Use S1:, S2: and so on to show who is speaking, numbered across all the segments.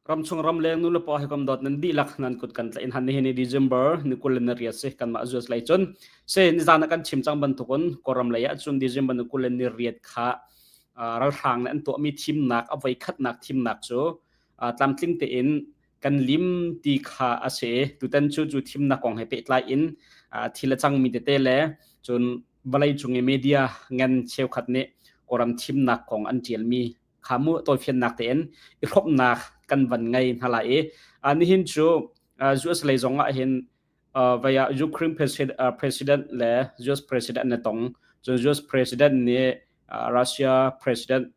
S1: Ramchung ramleng nulepa he kam dawt nan dihlak nan kut kan tlaih han nihin ni December ni 28 si kanmah US lei cun se nizan ah kan chim cang bantukun Kawlram lei ah cun December ni 28 kha ralhrang nih an tuahmi thimnak a voi khatnak thimnak cu tlamtling tein kan lim ti kha a si. Tutan cu cu thimnak kong he pehtlai in thil a cangmi tete le cun vawleicung i media ngan cheukhat nih Kawlram thimnak kong an ṭialmi kha mu tawifiannak tein i hrawmhnak kan van ngei hna lai i nihin cu US lei zong ah hin vaya Ukraine president le US president na tong. Cun US president nih Russia president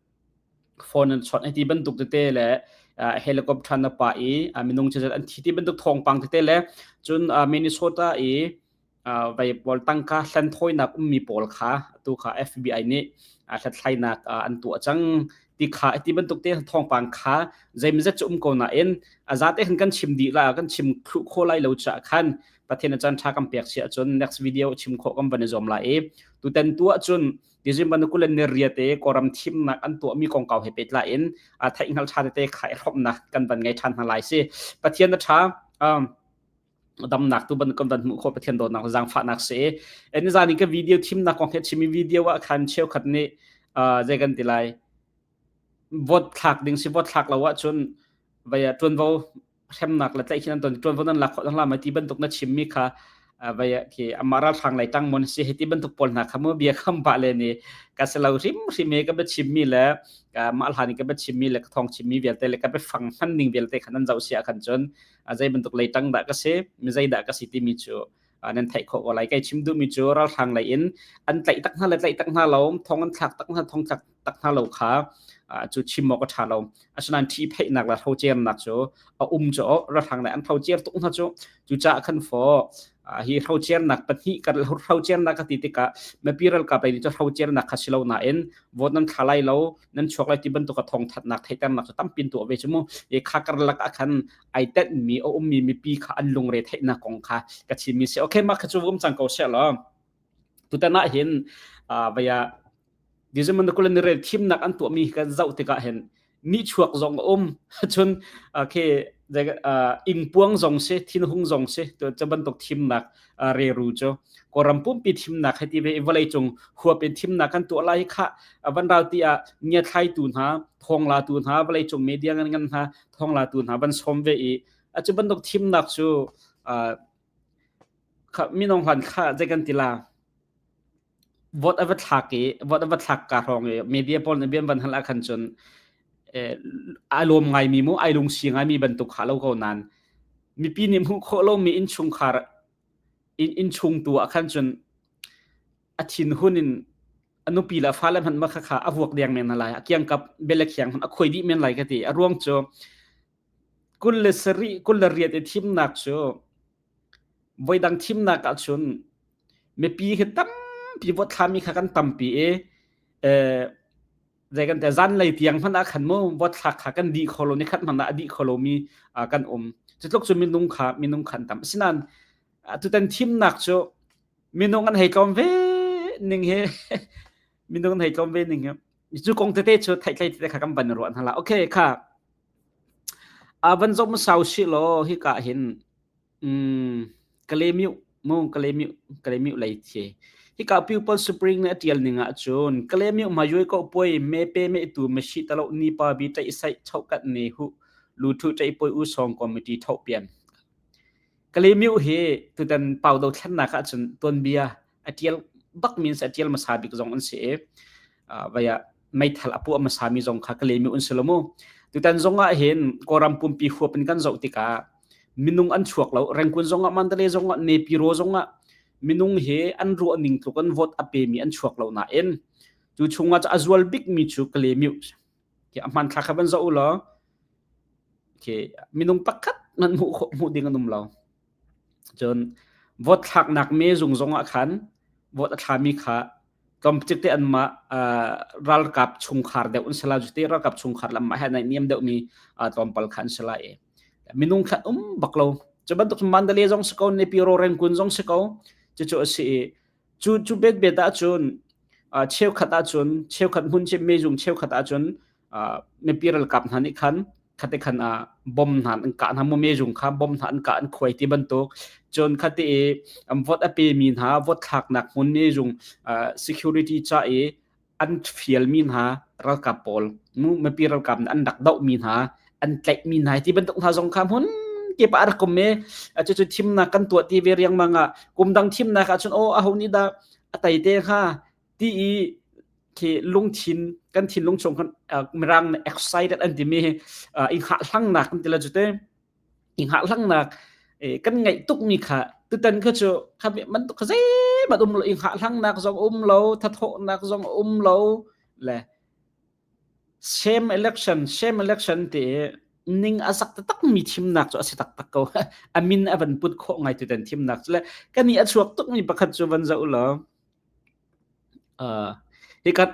S1: phone an chawnh ti bantuk tete le helicopter na pa i minung chezat an thi ti bantuk thawngpang tete le cun Minnesota i vai pawl tangka hlenthawinak ummi pawl kha atu kha FBI nih hlathlainak an tuah cang ti kha ti bantuk te thawngpang kha zeimazet cu um ko nain a zate khan kan chim dih la kan chim thlu kho lai lo cha khan Pathian a caan tha kan pek si ahcun next video chim khawh kan van i zuam lai i tutan tu ahcun December ni 28 Kawlram thimnak an tuahmi kongkau he pehtlai in theih hngal tha tete kha i hrawmhnak kan van ngei than hna lai si. Pathian a tha damnak tu ban kan van hmuh khawh Pathian dawtnak le zaangfahnak si. Nizan i ka video thimnak kong he chimi video ah khan cheukhat nih zei kan ti lai vote thlak ding si vote thlak lo ahcun vai ṭuanvo hremnak le tlaihkhin an ton ṭuanvo nan lak khawh hna lai ti bantuk na chimmi kha vai khi amah ralhrang lei ṭang mon si hiti bantuk pawl hna kha mu bia kham pah le ni ka se lo hrim hrim he ka ba chimmi le ka mah hlan ka ba chimmi le ka thong chimmi vialte le ka biafang hman ning vialte khan nan zoh sia khan cun zei bantuk lei ṭang dah ka si mi zei dah ka si timi cu nan theih khawh ko lai. Kai chim duhmi cu ralhrang lei in an tlaih tak hna le tlaih tak hna lo, thong an thlak tak hna, thong thlak tak hna lo kha cu chim awk a ṭha lo. Asinain ṭhihpheihnak le hrocernak cu a um cu ralhrang lei an hrocer tuk hna cu. Cucaah khan faw hi hrocernak pahnih kan hrocernak ka ti tikah mipi ralkap lei nih cu hrocernak kha si lo nain vote nan thla lai lo, nan chuak lai ti bantuk a thawngthanhnak theihternak cu tampi in tuah ve cu mu. I kha karlak ah khan ai tenhmi a ummi mipi kha an lungre theihnak kong kha ka chimmi si. Okay, mah kha cu um cang ko seh law. Tutan ah hin vaya December kul ni rel thimnak an tuahmi kan zoh tikah hin nihchuak zong a um cun khi ingpuang zong si thinhung zong si cu bantuk thimnak reru cu Kawlram pumpi thimnak hei ti ve i vawleicung huap in thimnak kan tuah lai kha van ral ti ah ngiathlaitu hna thawnglatu hna vawleicung media ngan ngan hna thawnglatu hna van sawm ve i cu bantuk thimnak cu minung hlan kha zei kan ti la vote a va thlak i vote a va thlak ka hrawng i media pawl nih bian van hal ah khan cun ai lawm ngaimi mu ai lungsi ngaimi bantuk kha lo ko nan mipi nih hmuh khawh lomi innchungkhar innchung tu ah khan cun a thinhun in a nupi le a fale hmanh ma kha kha a vuak deng men lai a kiangkap bele khiang hmanh a khuai dih men lai ka ti a ruang cu 27 28 i thimnak cu voidang thimnak ahcun mipi hi tampi vote thlami kha kan tampi i zei kan te zanlei tiang hmanh ah khan mu vote thlak kha kan dih kho lo ni khat hmanh ah a dih kho lomi kan um. Cu tluk cu minung kha minung khan tam. Asinain tutan thimnak cu minung an hei tlawm ve ning hi minung an hei tlawm ve ning hi cu kong tete cu theihtlei tete kha kan van ruah hna la. Okay kha van zoh hmasa usih law hika hin Kalaymyo mu Kalaymyo Kalaymyo lei thi. Hika Pupil Spring nih a ṭial ning ahcun Kalaymyo ma yue ko puai me pe me tu me shi talo ni pa bi ṭaih sai chokat ne hu lu thu ṭaih poi u song committee tho pian. Kalaymyo hi tutan pau do thlennak ahcun tuanbia a ṭial bak min a ṭial hmasa bik zong an si i vaya meithal a puah hmasa mi zong kha ka lemi un si lo mu. Tutan zong ah hin Kawlram pumpi huap in kan zoh tikah minung an chuak lo. Rengkun zong ah Mandalay zong ah Nepiro zong ah minung hi an ruah ning tluk an vote a pemi an chuak lo nain cu chungah a zual bik mi cu Kalemiu khi a hmanthlak kha van zoh u law khi minung pakhat nan hmuh khawh hmuh ding an um lo. Cun vote thlaknak me zung zong ah khan vote a thlami kha tlawmpik te anmah ralkap chungkhar deuh an si la te ralkap chungkhar lam mah he nai niam deuh mi tlawmpal kha an si lai i minung kha um bak lo. Cu bantuk Mandalay zong si ko Nepiro Rangoon zong si ko cucu a si i cu cu bet bet ahcun cheukhat ahcun cheukhat hmun mezung cheukhat ahcun mipi ralkap hna nih khan khate khan. bom hna an kah hna mu me zung kha bom hna an kah an khuai ti bantuk cun khati i vote a pe mi hna vote thlaknak hmun me zung security ca i an fialmi hna ralkap pawl mu mipi ralkap nih an rak dohmi hna an tlaihmi hna ti bantuk hna zong kha hmun kip ah rak um i cucu thimnak kan tuah ti ve riangmang ah kum dang thimnak ah cun aw aho nih dah a tai te hnga ti i khi lungthin kan thinlung chung kan mirang nih excited an timi i hngahhlangnak kan ti la cu te i hngahhlangnak kan ngaih tukmi kha tutan kha cu kha bantuk kha zeihmanh um lo i hngahhlangnak zong um lo thathawhnak zong um lo le same election same election ti ning a sak taktak mi thimnak cu a si taktak ko a min a van put khawh ngai tutan thimnak cu le kan i a chuak tukmi pakhat cu van zoh law uh, hi kan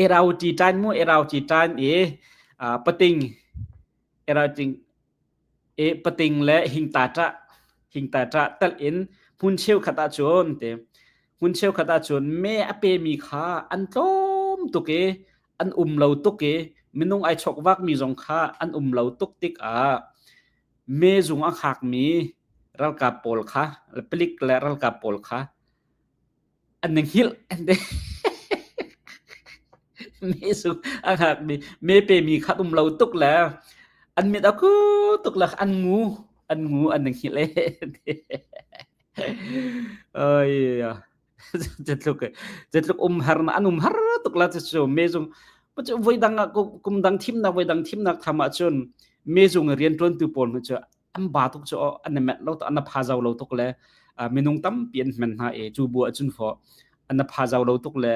S1: erauti tan mu erauti tan i pating erauting i pating le hingta ṭah telh in hmun cheukhat ahcun te hmun cheukhat ahcun me a pemi kha an tlawm tuk i an um lo tuk i minung ai chawkvakmi zong kha an um lo tuk tikah me zung a hngakmi ralkap pawl kha palik le ralkap pawl kha an i hngilh an ti. Me sung a hngakmi me pemi kha um lo tuk le an mit a ku tuk le an ngu an ngu an i hngilh e. Oi zeitluk zeitluk um har na an um har tuk la cu me zung cu voi dang ah kum dang thimnak voi dang thimnak tham ahcun me zung rian ṭuantu pawl cu an ba tuk cu an i menh lo an a pha zau lo tuk le minung tampi an hmen hna i cu bu ahcun fawh an a pha zau lo tuk le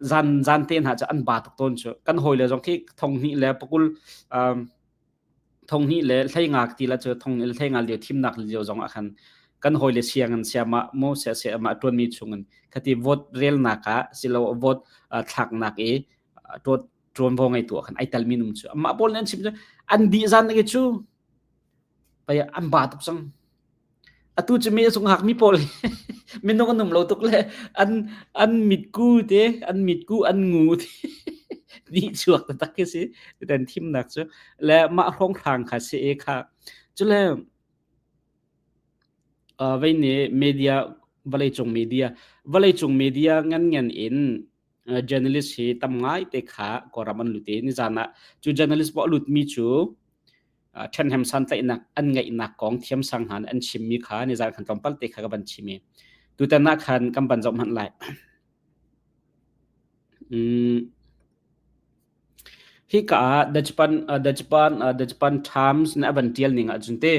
S1: zan zan te hna cu an ba tuk tawn cu kan hawile zong khi thong hnih le pakul thong hnih le hlei nga ti la cu thong le hlei nga lio thimnak lio zong ah khan kan hawile siang an siama mo se se ama tuanmi chungin khati vote relnak ah silo vote thlaknak i ṭuanvo ngeitu ah khan ai telmi nung cu amah pawl nih an chim cu an dih zan ke cu pei an ba tuk cang atu cu mi sung hak mi pawl minung an um lo tuk le an an mitku te an mitku an ngu te ni chuak taktak khi si ten thimnak cu le mah hrawng hrang kha si e kha cule vei ne media vawleicung media vawleicung media ngan ngan in journalist hi tam ngai te kha Kawlram an lut i nizan ah cu journalist paoh a lutmi cu ṭhenhem santlaihnak an ngeihnak kong thiamsang hna nih an chimmi kha nizan khan tlawmpal te kha ka van chim i tutan ah khan kan van zoh hmanh lai. Mm. Hika ah The Japan, uh, The Japan, uh, The Japan Times nih a van ṭial ning ahcun te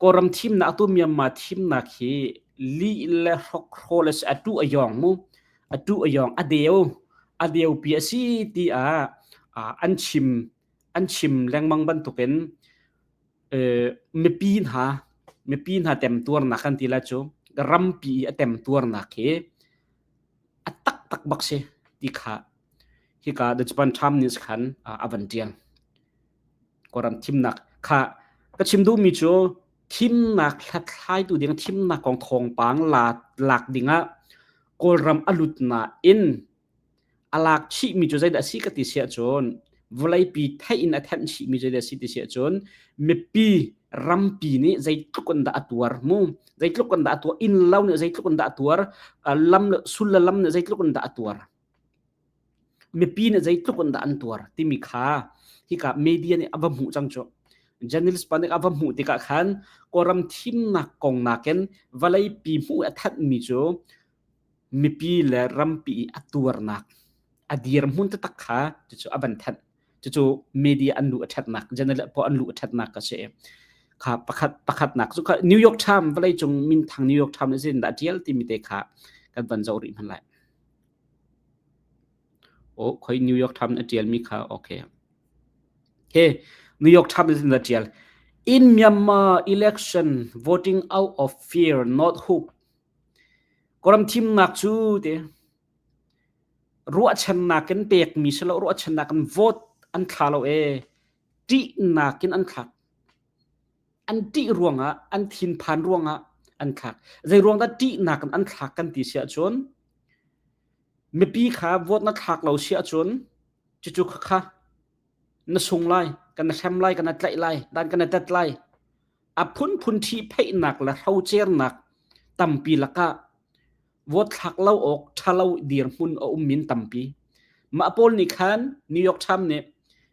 S1: Kawlram thimnak atu Myanmar thimnak hi lih le hrokhrawl a si atu a yawng mu atu a yawng a deu a deupi a si tiah an chim an chim lengmang bantukin mipi hna mipi hna temtuarnak kan ti la cu rampi i a temtuarnak hi a taktak bak si ti kha hika The Japan Times News khan a van tial. Kawlram thimnak kha ka chim duhmi cu thimnak hlathlaitu ding thimnak kong thawngpang lak dingah Kawlram a lut nain a lak chihmi cu zeidah a si ka ti si ahcun vawleipi theih in a thenh chihmi zeidah a si ti si ahcun mipi rampi nih zeitluk in dah a tuar mu zeitluk in dah a tuar innlo nih zeitluk in dah a tuar lam le sul le lam nih zeitluk in dah a tuar Mipi nih zeitluk in dah an tuar timi kha hika media nih a va hmuh cang cu. Journalist pa nih a va hmuh tikah khan Kawlram thimnak kong nakin vawleipi hmuh i a thanhmi cu mipi le rampi i a tuarnak a dirhmun taktak kha cucu a van thanh. Cucu media an luh a ṭhatnak, journalist pawl an luh a ṭhatnak a si. Kha pakhat pakhatnak cu kha New York Times vawleicung minthang New York Times nih zeitindah a ṭial timi te kha kan van zoh rih hmanh lai. Oh, khoi New York Times a ṭialmi kha okay. He, New York Times in a ṭial. In Myanmar election, voting out of fear, not hope. Kawlram thimnak cu te ruahchannak in pekmi si lo ruahchannak in vote an thla lo e ṭihnak in an thlak. An ṭih ruangah an thinphan ruangah an thlak. Zei ruang dah ṭihnak in an thlak kan ti si ahcun mipi kha vote na thlak lo si ahcun cucu khakha. Na sung lai, kan na hrem lai, kan na tlaih lai, dan kan na tet lai. A phunphun ṭhihpheihnak le hrocernak tampi lakah vote thlak lo awk ṭhalo dirhmun a um min tampi. Mah pawl nih khan New York Times nih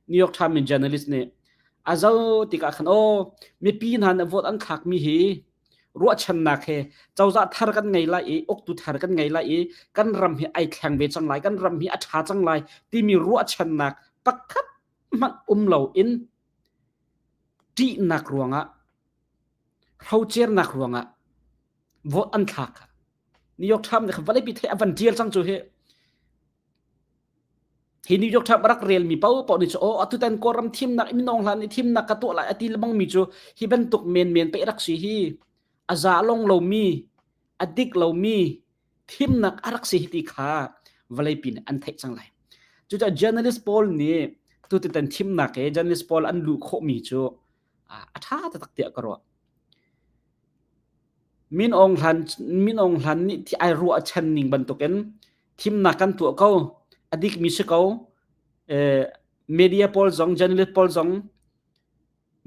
S1: New York Times in journalist nih a zo tikah khan aw mipi hna nih vote an thlakmi hi ruahchannak he cozah thar kan ngei lai i uktu thar kan ngei lai i kan ram hi ai thleng ve cang lai kan ram hi a ṭha cang lai timi ruahchannak pakhat hmanh um lo in ṭihnak ruangah hrocernak ruangah vote an thlak. New York Times nih vawleipi theih a van ṭial cang cu hi. Hi New York Times rak relmi paohpaoh nih cu aw atutan Kawlram thimnak minung hlan i thimnak ka tuah lai a ti lebang mi cu hi bantuk menmen pei rak si hi a za long lomi a dik lomi thimnak a rak si hi ti kha vawleipi nih an theih cang lai. Cucaah journalist pawl nih tutan thimnak he journalist pawl an luh khawhmi cu a ṭha taktak tiah ka ruah. Min Aung Hlan, Min Aung Hlan nih ai ruahchan ning bantukin thimnak kan tuah ko. A dikmi si ko. Eh, media pawl zong, journalist pawl zong,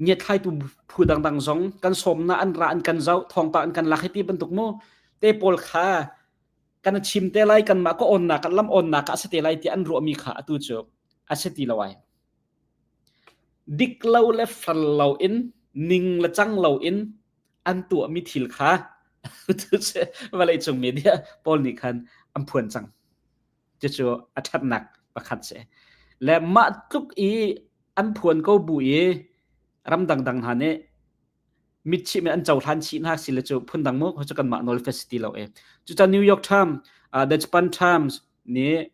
S1: ngiathlaitu phu dangdang zong kan sawmna an ra an kan zoh, thawngpang an kan lak hi ti bantuk mu. Te pawl kha kan chim te lai, kanmah ka onnak, kan lam onnak ah a si te lai ti an ruahmi kha atu cu a si ti lo ai. Dik lo le fel lo in, ning le cang lo in an tuahmi thil kha vawleicung media pawl nih khan an phuan cang. Cucu a ṭhatnak pakhat si. Le mah tluk i an phuan ko bu i ram dangdang hna nih mitchih men an cohlan chih hna si le cu phundang mu cu kanmah nawl fe si ti lo e. Cucaah New York Times, uh, The Japan Times nih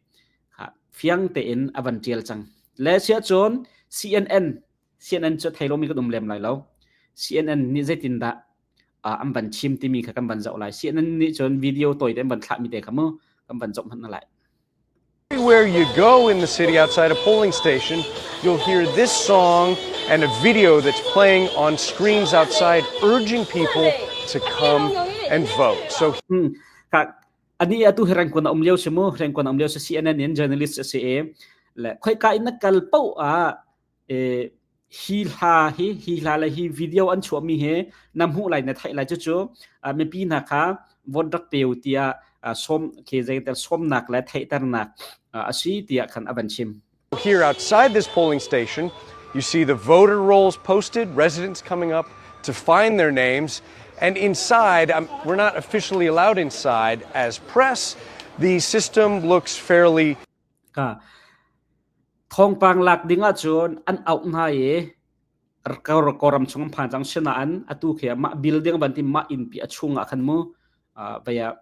S1: fiang tein a van ṭial cang. Le siah cun CNN CNN cu thei lomi kan um lem lai lo. CNN nih zeitindah uh, an van chim timi kha kan van zoh lai. CNN nih cun video tawi te an van thlahmi te kha mu kan van zoh hmanh lai.
S2: Everywhere you go in the city outside a polling station, you'll hear this song and a video that's playing on screens outside urging people to come and vote. So
S1: hmm. Ka ani atu hi rengkun a um lio si mu rengkun a um lio si CNN in journalist a si e le khoi ka in na kal po a e hi hla hi hi hla le hi video an chuahmi hi na hmuh lai na theih lai cucu mipi hna kha vote rak pe u tiah sawm khi zeitel sawmnak le theihternak a si tiah khan a van chim.
S2: Here outside this polling station, you see the voter rolls posted, residents coming up to find their names. And inside, um, we're not officially allowed inside as press. The system looks fairly
S1: Ka thawngpang lak ding ahcun an auh hna i Kawlram chung an phan cang. Sinain atu khi mah building van ti mah innpi a chung ah khan mu vei ah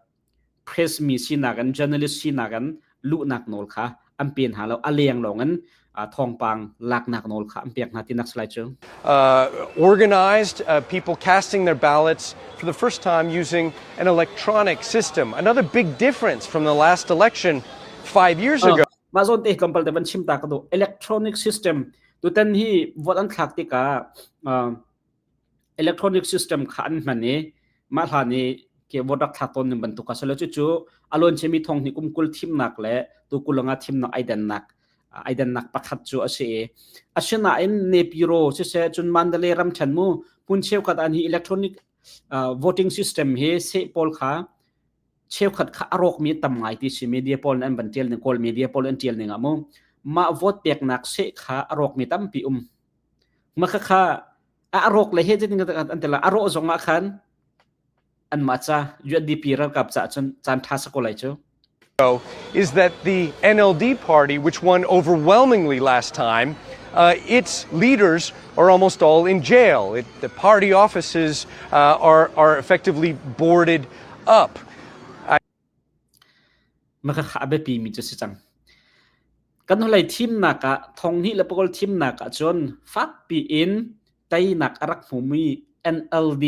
S1: press mi sinak in journalist sinak in luhnak nawl kha an pe hna lo. A leng lawng in thawngpang laknak nawl kha an pek hna tinak si lai cu.
S2: Organized people casting their ballots for the first time using an electronic system. Another big difference from the last election 5 years ago.
S1: Mah zawn te tlawmpal te van chim ta ka duh. Electronic system tutan hi vote an thlak tikah electronic system kha an hman i mah hlan i ke vote rak thlak tawn ning bantuk a si lo cucu a lawn chimi thong hnih kum 20 thimnak le tu kulanga thimnak ai dannak ai dannak pakhat cu a si i asinain Nepiro siseh cun Mandalay ramthen mu hmun cheukhat an hi electronic voting system hi seh pawl kha cheukhat kha a rawkmi tam ngai ti si media pawl nih an van tial ning kawl media pawl an tial ning ah mu mah vote peknak seh kha a rawkmi tampi um ma kha kha a rawk le he zeitin an tela a rawh zong ah khan an mah ca UNDP ralkap ca cun caan tha sa ko lai cu
S2: is that the NLD party, which won overwhelmingly last time, its leaders are almost all in jail. It, the party offices are effectively boarded up.
S1: Maka kha a biapi mi cu si cang. Kan hnulei thimnak ah thong hnih le pakul thimnak ah cun fakpi in teinak a rak hmumi NLD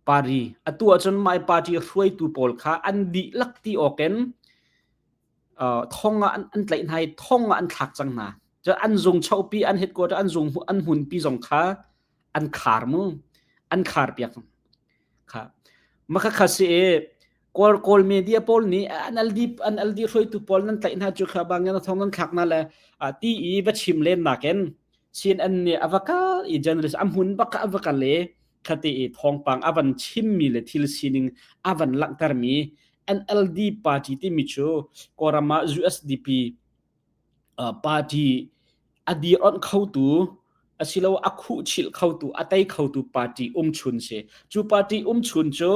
S1: party atu ahcun my party hruaitu pawl kha an dihlak ti awk in thong ah an tlaih hna i thong ah an thlak cang hna. Cun an zung chopi an headquarter an zung an hmunpi zong kha an khar mu an khar piak kha makha kha si i. Kawl Kawl media pawl nih NLD NLD hruaitu pawl nan tlaih hna cu kha bang in thong nan thlak hna le ti i va chim len nakin CNN nih a va kal i journalist a hmun bak a va kal i khati i thawngpang a van chimmi le thil sining a van langhtermi NLD party timi cu Kawlram ah USDP party a dir onh khotu asilo a khuhchilh khotu a tei khotu party umchun si. Cu party umchun cu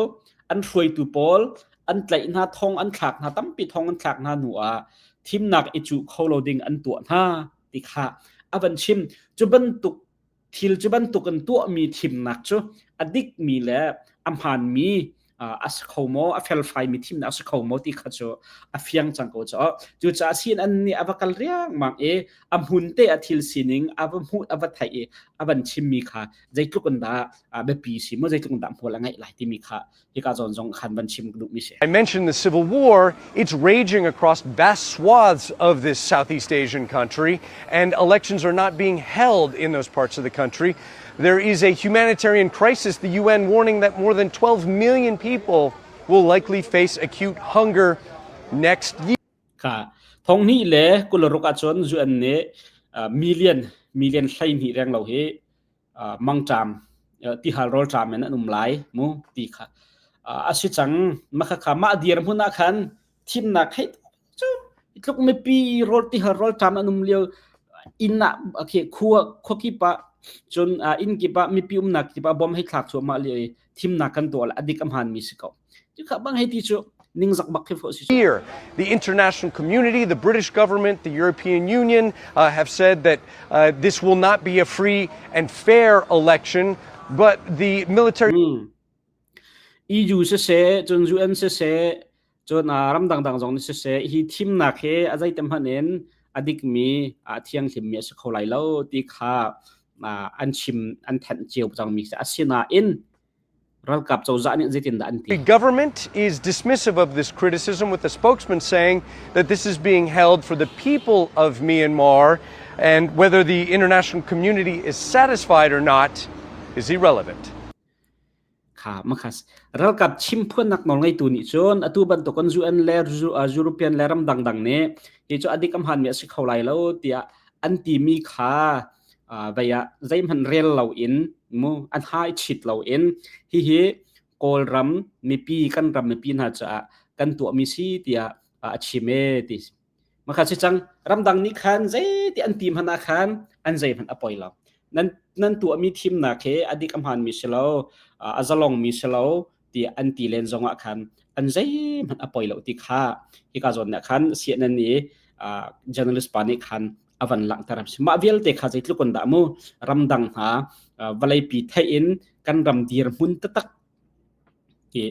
S1: an hruaitu pawl an tlaih hna thong an thlak hna tampi thong an thlak hna hnu ah thimnak i cuh kho lo ding an tuah hna ti kha a van chim. Cu bantuk thil cu bantuk in tuahmi thimnak cu a dikmi le a hmaanmi a si kho maw a felfaimi thimnak a si kho maw ti kha cu a fiang cang ko caw cucaah CNN nih a va kal riangmang i a hmun te a thil sining a va hmuh a va theih i a van chimmi kha zeitluk in dah biapi si maw zeitluk in dah hmual a ngeih lai timi kha hika zawn zong khan van chim duhmi si.
S2: I mentioned the civil war. It's raging across vast swaths of this Southeast Asian country, and elections are not being held in those parts of the country. There is a humanitarian crisis, the UN warning that more than 12 million people will likely face acute hunger next year.
S1: Kha thong hnih le kularuk ahcun UN nih million million 12 reng lo hi mangṭam tihal rawlṭam in an um lai mu ti kha a si cang makhakha mah dirhmun ah khan thimnak hei cu tluk mipi rawl tihal rawlṭam an um lio inn ah okay khua khua kip ah cun inn kip ah mipi umnak kip ah bom hei thlak cuahmah lio i thimnak kan tuah le a dik a hmaan mi si ko cu kha bang hei ti cu ningzak bak khi fo si
S2: Here, the international community, the British government, the European Union uh, have said that uh, this will not be a free and fair election, but the military
S1: mm. EU siseh, cun UN siseh, cun ram dangdang zong nih siseh, hi thimnak hi a zeitem hmanh in a dikmi, a thianghlimmi a si kho lai lo ti kha an chim, an thanh cio cangmi si. Asinain Ralkap cozah nih zeitindah an ti?
S2: The government is dismissive of this criticism, with the spokesman saying that this is being held for the people of Myanmar, and whether the international community is satisfied or not is irrelevant.
S1: Kha makhas ralkap chimphuannak nawlngeitu nih cun atu bantukin UN le European le ram dangdang nih hi cu adik am hanmi a si kho lai lo tiah an timi kha vei ah zeihmanh rel loin mu an ha i chit loin hihi Kawlram mipi kan ram mipi hna caah kan tuahmi si tiah a chim e ti makha si cang ramdang nih khan zeiti an ti hmanh ah khan an zeihmanh a poi lo nan nan tuahmi thimnak he a dik a hmaanmi si lo a zalongmi si lo ti an ti len zong ah khan an zeihmanh a poi lo ti kha hika zawn nih khan CNN i journalist pa nih khan a van langhter a si. Mah vialte kha zeitluk in dah mu ramdang hna vawleipi theih in kan ram dirhmun taktak hi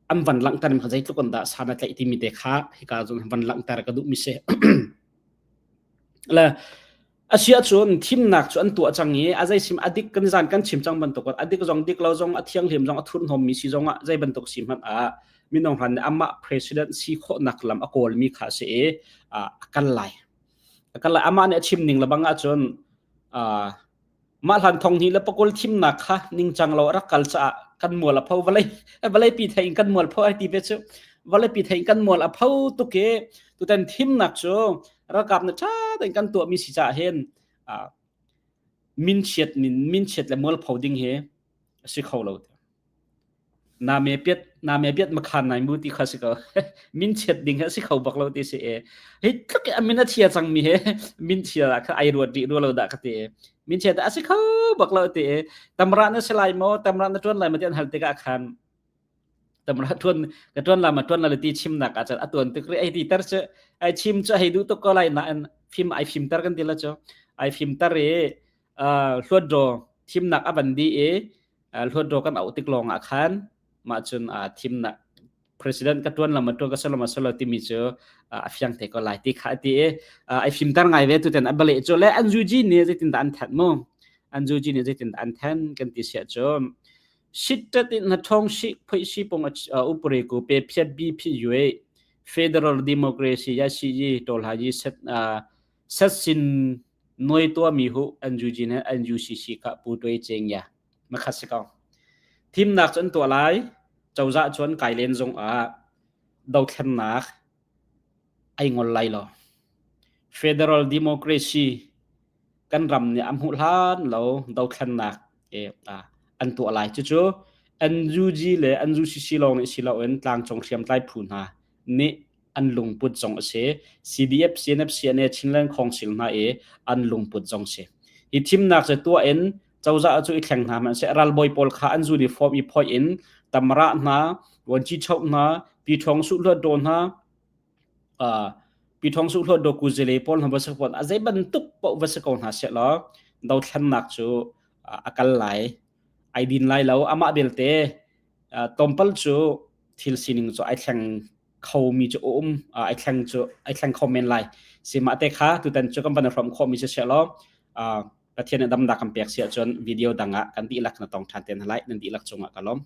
S1: an van langhter mi kha zeitluk in dah san a tlaih timi te kha hika zong van langhter ka duh mi si. Le a si ahcun thimnak cu an tuah cang i a zeisim a dik kan zan kan chim cang bantuk a dik zong dik lo zong a thianghlim zong a thurhnawm mi si zong ah zei bantuk si hmanh ah minung hlan nih amah president si khawhnak lam a kawl mi kha a si i a kal lai. Kan lai amah nih a chim ning lebang ahcun uh, mah hlan thong hnih le pakul thimnak kha ningcang lo a rak kal caah kan mual a pho vawlei vawlei pi thei in kan mual pho ai ti ve cu vawlei pi thei in kan mual a pho tuk i tutan thimnak cu ralkap na ṭha tein kan tuahmi si caah hin uh, min chiat min min chiat le mual pho ding hi a si kho lo Na me piat na me piat makhan nai mu ti kha si ko. Min chiat ding hi si kho bak lo ti si e. Hi tluk i min a chia cang mi he min chia ah kha ai ruat rih rua lo dah ka ti. Min chia a si kho bak lo ti e. Tamra na si lai maw tamra na tuan lai ma ti an hal tikah khan tamra tuan ka tuan la ma tuan la ti chimnak ah cun a tuan tuk ri ai ti tar cu ai chim cu hei duh tuk ko lai na an fim ai fim tar kan ti la cu ai fim tar i hluat thimnak a van di i Hluatdaw kan auh tik lawng ah khan mah cun thimnak president ka tuan lam tuan ka selo ma selo timi cu a fiang te ko lai ti kha ti i ai fimter ngai ve tuten a bale cu le an zuji nih zeitin dah an thanh mu an zuji nih zeitin dah an thanh kan ti sia cu shit tat in na thong shi phoi shi pong upre ku pe phiat bi phi yue federal democracy ya shi yi tol ha yi set set sin noi tua mi hu an zuji ne an UCC ka pu toi cheng ya makhat si ko. Thimnak cu an tuah lai. Cozah cu an kai len zong ah. Dothlennak ai ngol lai lo. Federal Democracy kan ram nih a hmuh hlan lo dothlennak an tuah lai. Cucu NUG le NUCC lawng nih si loin tlangcung hriamtlai phu hna nih an lungput zong a si. CDF, CNF, CNA, Chinland Council hna i an lungput zong si. Hi thimnak cu tuah in cozah cu i thleng hna hmanhseh ralbawi pawl kha an uniform i phoih in tamrah hna, vuanci choh hna, pi ṭhawng suh hluat daw hna, pi ṭhawng suh hluat daw kuzile pawl hna va si a zei bantuk paoh va si ko hna seh law dothlennak cu a kal lai ai din lai lo amah belte tlawmpal cu thil sining cu ai thleng khomi cu a um ai thleng cu ai thleng kho men lai sihmah te kha tutan cu kan van hrawm khawhmi si seh law Pathian nih damnak kan pek si ahcun video dang ah kan dihlak na tong ṭhan te hna lai nan dihlak cungah ka lawm.